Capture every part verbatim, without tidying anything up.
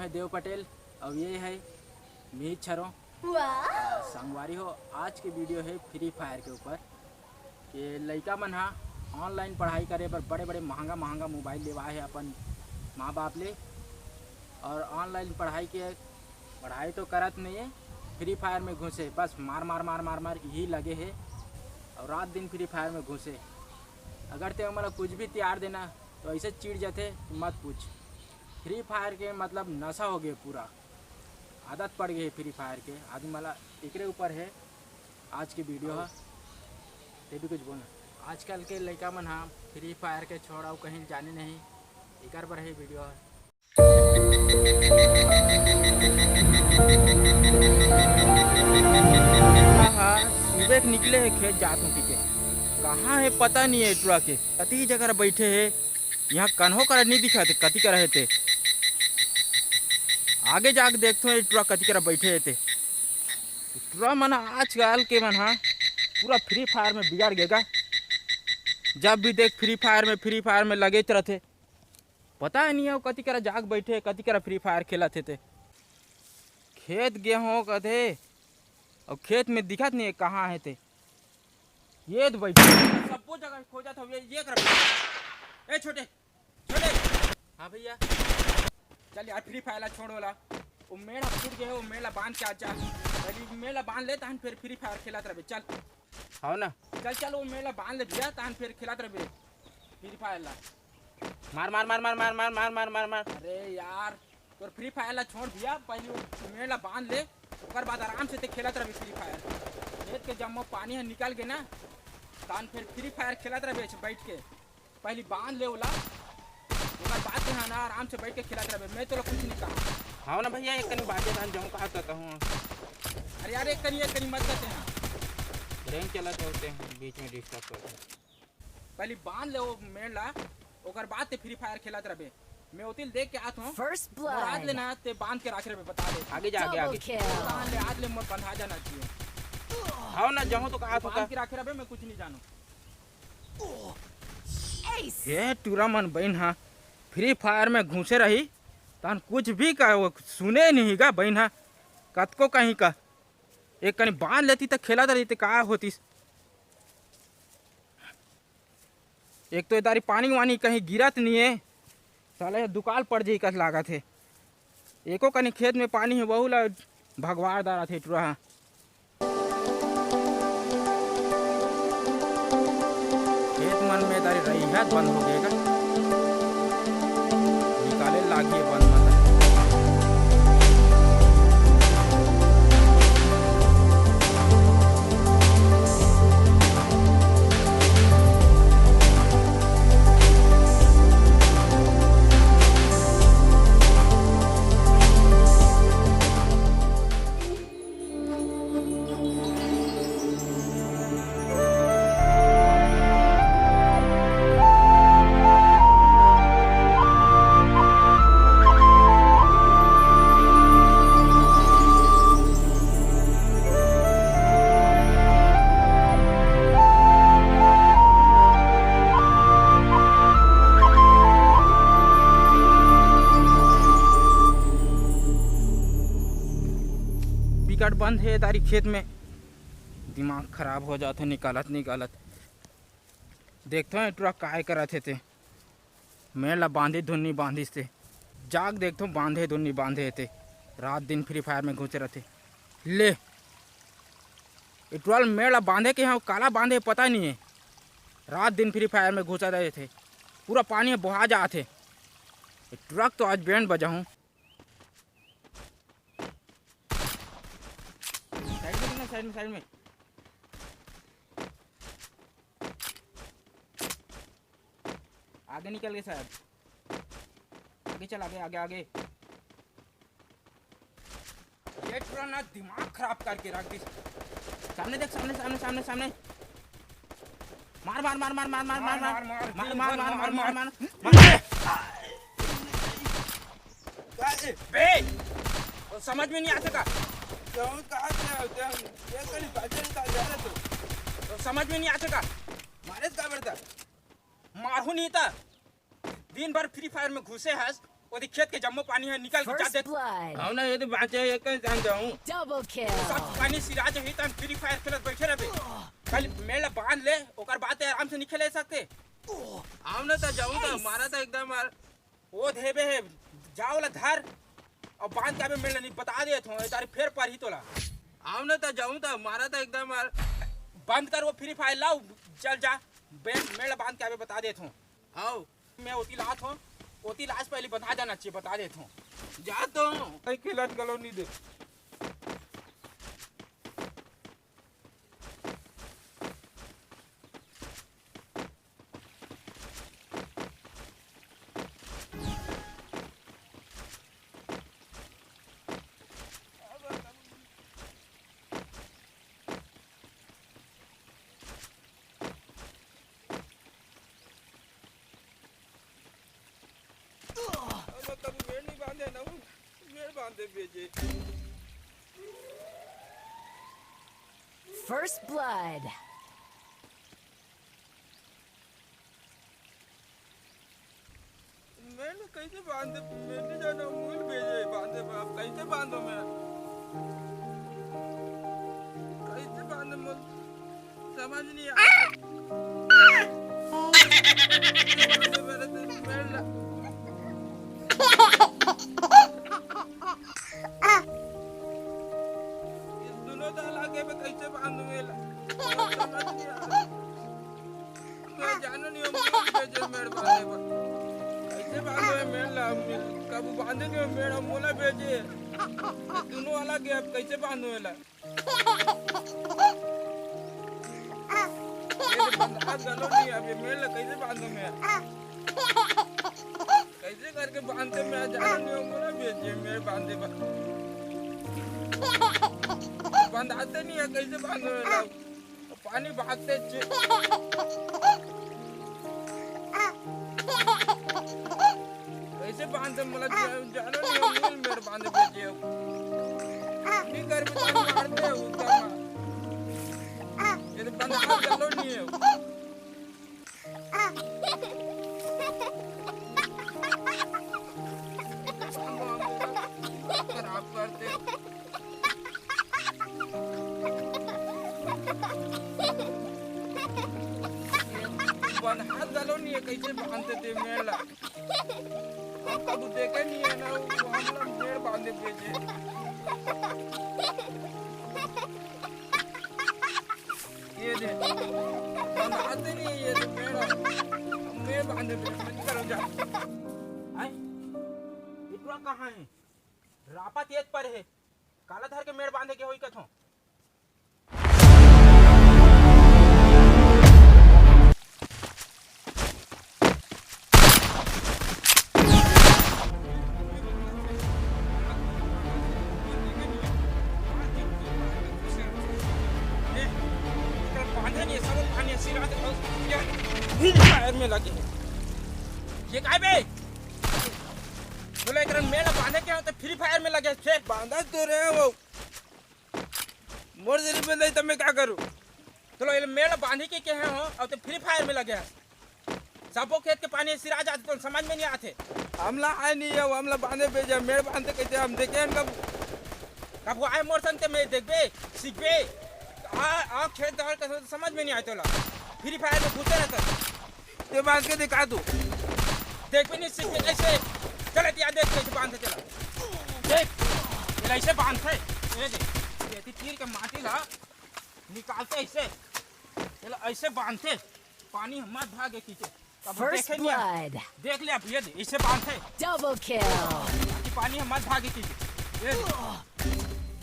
देव पटेल, अउ ये है मिहिर छरो। संगवारी हो, आज के वीडियो है फ्री फायर के ऊपर। के लइका मन ह ऑनलाइन पढ़ाई करे बर बड़े-बड़े महंगा-महंगा मोबाइल लेवाए हे अपन माँ-बाप ले, और ऑनलाइन पढ़ाई के, पढ़ाई तो करत नइ हे, फ्री फायर में घुसे, बस मार, मार, मार, मार, मार इही लगे हे, और रात दिन फ्री फायर में घुसे। अगर ते ओमन ला कुछ भी तियार देना, तो ऐसे चिढ़ जाथे कि मत पूछ। फ्री फायर के मतलब नशा हो गए पूरा, आदत पड़ गई है फ्री फायर के। आदमी वाला एकरे ऊपर है आज की वीडियो ह। ते भी कुछ बोलना। आजकल के लइका मन ह फ्री फायर के छोड़ अउ कहीं जाने नहीं, एकर बर है वीडियो ह। हाँ, सुबह के निकले है खेत जात हूँ के, कहाँ है पता नहीं है टुरा के, कति जगह बैठे है, यहाँ कन्हो करा नहीं दिखा थे, कति करा है ते। आगे जाके देखथों, ये टुरा कति करा बैठे हे ते। टुरा मन आजकल के मन हा पूरा फ्री फायर में बिगड़ गेगा। जब भी देख फ्री फायर में, फ्री फायर में लगे रहते। पता ही नहीं है वो कति करा जाग बैठे, कति करा फ्री फायर खेलत हे ते। खेत गे हो कथे, और खेत में दिखत नहीं है कहाँ है ते। ये तो बैठे, सब्बो जगह खोजत हवे, ये कर। ए छोटे, छोटे। हाँ भैया। चल यार, फ्री फायर ला छोड़ वाला। वो मेड़ अब छूट गए, वो मेड़ ला बांध के आ जा। पहले मेड़ ला बांध ले, तहन फिर फ्री फायर खेलत रहबे। चल। हाँ ना। चल, चल, वो मेड़ ला बांध ले भैया, तहन फिर खेलत रहबे फ्री फायर ला। मार, मार, मार, मार। अरे यार, तोर फ्री फायर ला छोड़ भैया, पहले वो मेड़ ला बांध ले, ओकर बाद आराम से ते खेलत रहबे फ्री फायर। खेत के जम्मो पानी ह निकल गे ना, तहन फिर फ्री फायर खेलत रहबे बैठ के। पहले बांध ले ओला, ओकर बाद ते ह ना आराम से बैठ के खेलत रहबे। मैं तोला कुछ नहीं कहा। हाँ ना भैया, एक कनी बातें तहन जहूँ कहा तो कहूँ। अरे यार, एक कनी, एक कनी मत कहते हैं। रैंक चलत होते हैं, बीच में डिस्टर्ब करते हैं। पहले बांध ले वो मेड़ ला, ओकर बाद ते फ्री फायर खेलत रहबे। मैं ओतिल देख के आत हूँ। First blood। रात ले ना ते बांध के रख रहबे, बता दे। आगे जा, आगे, आगे। Double kill। बांध ले, आज ले मोर बंधा जाना चाहिए। हाँ ना, जहूँ तो कहा बांध के रख रहबे, मैं कुछ नहीं जानू। Ace। ये टुरा मन बहन हा फ्री फायर में घुसे रही, तहन कुछ भी का वो सुने नहीं गा बहन हा, कतको कहीं का। एक कनी बांध लेती त खेलत रही त का होतिस। एक तो ए दारी पानी वानी कहीं गिरत नहीं है, साले दुकाल पड़ जाई कस लागत है। एको कनी खेत में पानी है, वहू ला भगवार डारत है टुरा हा। खेत मन में ए दारी रही है, बंद हो गए का, निकाले लागी है बंद मन। बिकट बंद हे ए दारी खेत में, दिमाग खराब हो जात हे निकालत निकालत। देखथों ए टुरा काय करत हे ते। मेड़ ला बांधे धुन नी बांधिस ते। जाग देखथों बांधे धुन नी बांधे हे ते। रात दिन फ्री फायर में घुसे रथे। ले। ए टुरा ल मेड़ ला बांधे के हे, काला बांधे पता नहीं है। रात दिन फ्री फायर में घुसा रहे थे। पूरा पानी में बोहा जात हे। ए टुरा के तो आज बैंड बजाहूँ। साइड में ना, साइड में, साइड में। आगे निकल गए शायद। आगे चल, आगे, आगे, आगे। ये टुरा ना दिमाग खराब करके रख दिस। सामने देख, सामने, सामने, सामने, सामने। मार, मार, मार। मार, मार, मार, मार, मार, मार, मार, मार, मार, मार, मार, मार, मार। मार। का ए? बे, तो समझ में नहीं आथे का? जौन कहा थे, जौन ये कनी बातें निकाल जा रहे तो। तो समझ में नहीं आथे का? मारे का बरता? मारहूँ नहीं था। दिन भर फ्री फायर में घुसे हस, ओती खेत के जम्मो पानी ह निकल के जा दे। First blood. हव ना, ये तो बात है, एक जान जाऊं। Double kill. सब पानी सिरा जही, त हम Free Fire खेलत बैठे रहबे। पहले मेड़ ला बांध ले, ओकर बाद ते आराम से निकले सकते। आव ना, त जाऊं त मारा त एकदम यार। ओ धेबे हे, जाओ ला धर। अब बांध के आबे मेड़ ला, नहीं बता देत हों, ए तारी फेर परही तोला। आव ना, त जाऊं त मारा त एकदम यार। बंद कर वो Free Fire, लाओ, चल जा। बे-, मेड़ ला बांध के आबे, बता देत हों। आओ। मैं ओती लात हों, ओती लास पहले बता जाना चाहिए, बता देत हों। जा तो। कहीं खेलत गलो नहीं दे। अब तब मेड़ नहीं बांधे ना, मेड़ बांधे बेजे। First blood. मेड़ कैसे बांधे? मेड़ नहीं जाना, मूल बेजे बांधे, अब कैसे बांधो मैं? कैसे बांधो, मुझे समझ नहीं आ रहा। मेरे तो मेड़ ला। ये दोनों ताला के मैं कैसे बांधूं ये ला? समझ नहीं आ रहा। मैं जानो नहीं हूँ, मुझे बेजे मेड़ बांधे बा। कैसे बांधो ये मेड़ ला? कब बांधे नहीं हो मेड़, मोला बेजे। ये दोनों वाला के अब कैसे बांधो ये ला? ये तो बंधा गलो नहीं, अब ये मेड़ ला कैसे बांधो मैं? कैसे करके बांधते मैं जानो नहीं हूँ, मोला बेजे मेड़ बांधे बा। बंधाते नहीं है, कैसे बांधो ये ला? पानी बहाते चे-, कैसे बांधे मोला जा-, जानो नहीं, मूल मेड़ बांधे बेजे। नहीं कर भी तो मार दे उतना। ये तो बंधा गलो नहीं है। खराब करते। बंधात घलो नहीं है, कैसे बांधते ते मेड़ ला? हम कभू देखे नहीं है ना, वो हमला मेड़ बांधे बेजे। ये दे, बंधाते नहीं है ये दे मेड़। मेड़ बांधे बेजे, निकल जा। आय, इतरा कहाँ है? रापा तेज पर है। काला धर के मेड़ बांधे के होई कथों। बांधे नहीं, सब बांधे, सिरा दे, बस, ये Free Fire में लगे हैं। ये काय बे? बोले, एकरा मेड़ बांधे के हो तो Free Fire में लगे, फेर बांधा तो रहे हो। मोर जरी में नहीं तो मैं क्या करूँ? चलो, ये मेड़ बांधे के, के हैं हो, अब तो Free Fire में लगे हैं। सबो खेत के पानी सिरा जाथे, तो समझ में नहीं आथे। हमला आय नहीं है, हमला बांधे बेजे, मेड़ बांधे कैसे हम देखे हैं कब? कब वो आय मोर संग ते मैं देखबे, सीखबे। आ, आ खेत दार का समझ में नहीं आय तोला। Free Fire में घुसे रहता। ये बांध के दिखा तू। देख भी नहीं सीखते कैसे। चल, इतिया देख कैसे बांधे चला। देख, ये ऐसे बांधते। ये देख, ये तीर के माटी ला निकालते ऐसे। ये ला ऐसे बांधते। पानी मत भागे खींचे। अब First देखे नहीं है। Blood. देख ले अब, ये दे, ऐसे बांधते। Double kill. ताकि पानी मत भागे खींचे। ये दे।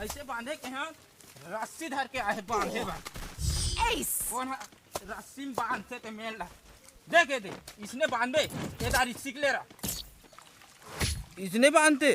ऐसे बांधे के हैं, रस्सी धर के आहे बांधे बा। Ace. कौन है? रस्सी में बांधते ते मेड़ ला। देख ये दे, इसने बांधे, ये दारी सीख ले रहा। इसने बांधते।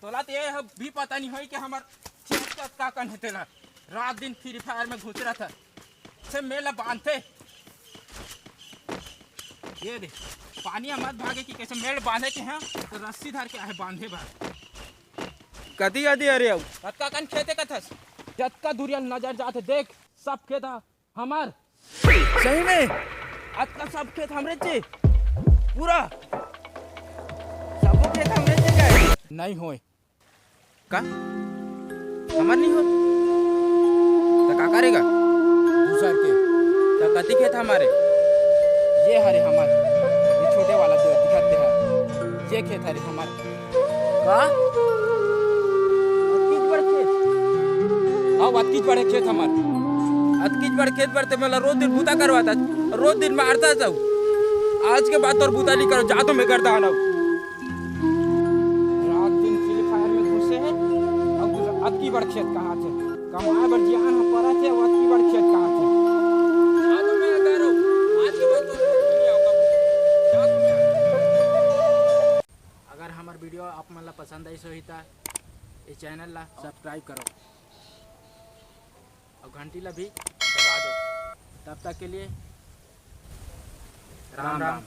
तोला तो ये ह-, भी पता नहीं होई कि हमार खेत का, का कन है तेला। रात दिन Free Fire में घुस रहा था। से मेड़ ला बांधते। ये दे, पानी मत भागे कि कैसे मेड़ बांधे के हैं, तो रस्सी धर के आहे बांधे बा। कती, कती अरे आऊ? कतका कन खेते कथस? जतका दूरिया नजर जाथे, देख, सब खेत ह-, हमर। सही में? अतका सब खेत हमरे चे। पूरा। खेत हमरे जगह हे। नहीं होय। का? हमर नहीं होय? त का करेगा? दूसर के। त कति खेत हमर हे? ये हरे हमर। ये छोटे वाला जो दिखत हे। ये खेत हरे हमर। का? अतकीच बड़ खेत? हाँ, अतकीच बड़ हे खेत हमर। अतकीच बड़ खेत बर ते मोला रोज दिन बूता करवाता, रोज दिन मारता जाऊ। आज के बाद तोर बूता नहीं करो, जा तो मैं करता हूँ। रात दिन Free Fire में घुसे हे, अब अतकी बड़ खेत कहाँ थे? कमाए बर जियान ह परत हे, अउ अतकी बड़ खेत कहाँ थे? जा तो मैं करता हूँ। आज के बाद तोर बूता नहीं आऊंगा। जा तो मैं। अगर हमर video आप मन ला पसंद आइस होही त ए channel ला subscribe करो अउ घंटी ला भी दबा दो। तब तक के लिए राम राम।